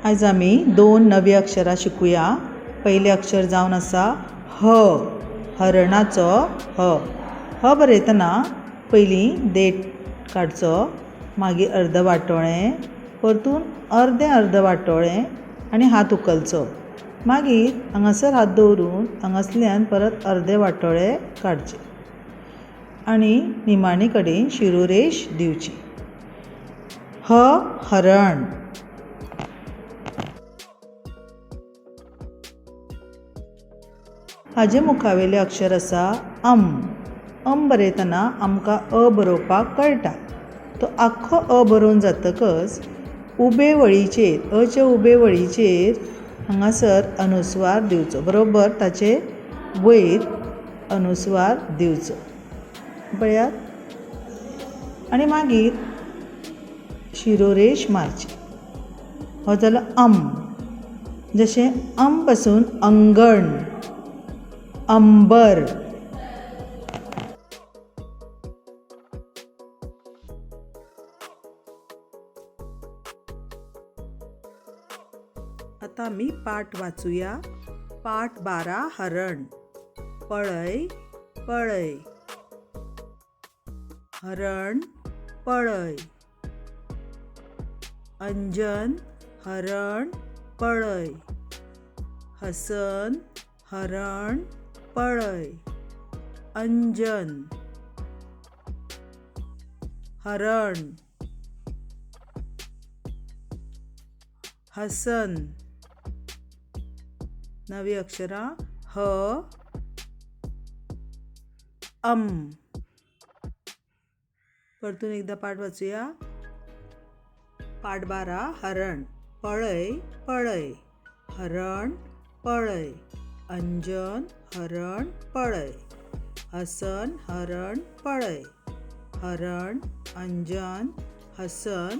आयज आमी दोन नवी अक्षरां शिकुया. पयलें अक्षर जावन आसा ह. हरणाचो ह. ह बरयतना पयलीं देठ काडचो, मागीर अर्द वाटोळें, परतून अर्दें अर्द वाटोळें आनी हात उखलचो. मागीर हांगासर हात दवरून हांगासल्यान परत अर्दे वाटोळे काडचे आनी निमाणे कडेन शिरोरेश दिवची. ह हरण. हाजे मुखावेलें अक्षर आसा अम. अम बरयतना आमकां अ बरोवपाक कळटा. तो आख्खो अ बरोवन जातकच उबे वळीचेर, अचे उबे वळीचेर हांगासर अनुस्वार दिवचो. बरोबर ताचे वयर अनुस्वार दिवचो. पळयात. आनी मागीर शिरोरेश मारची. हो जालो अम. जशें अम पसून अंगण, अंबर. आतां आमी पाठ वाचुया. पाठ 12 हरण. पळय पळय हरण पळय. अंजन हरण पळय. हसन हरण पळय. अंजन हरण. हसन. नवी अक्षरां ह अम. परतून एकदा पाठ वाचुया. पाठ 12 हरण. पळय पळय हरण पळय. अंजन हरण पळय. हसन हरण पळय. हरण, अंजन, हसन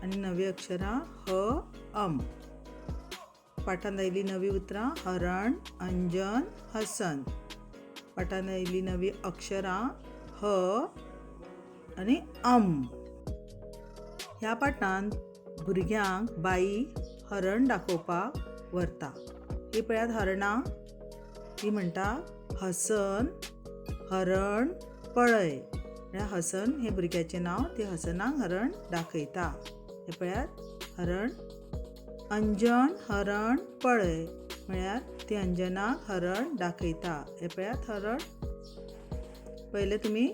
आनी नवी अक्षरां ह अम. पाठांत आयिल्लीं नवीं उतरां हरण, अंजन, हसन. पाठांत आयिल्लीं नवीं अक्षरां ह आनी अम. ह्या पाठांत भुरग्यांक बाई हरण दाखोवपाक व्हरता. ही पळयात हरणां. ती म्हणटा हसन हरण पळय. म्हळ्यार हसन हें भुरग्याचें नांव. ती हसनाक हरण दाखयता. हें पळयात हरण. अंजन हरण पळय म्हळ्यार ती अंजनाक हरण दाखयता. हें पळयात हरण. पयलें तुमी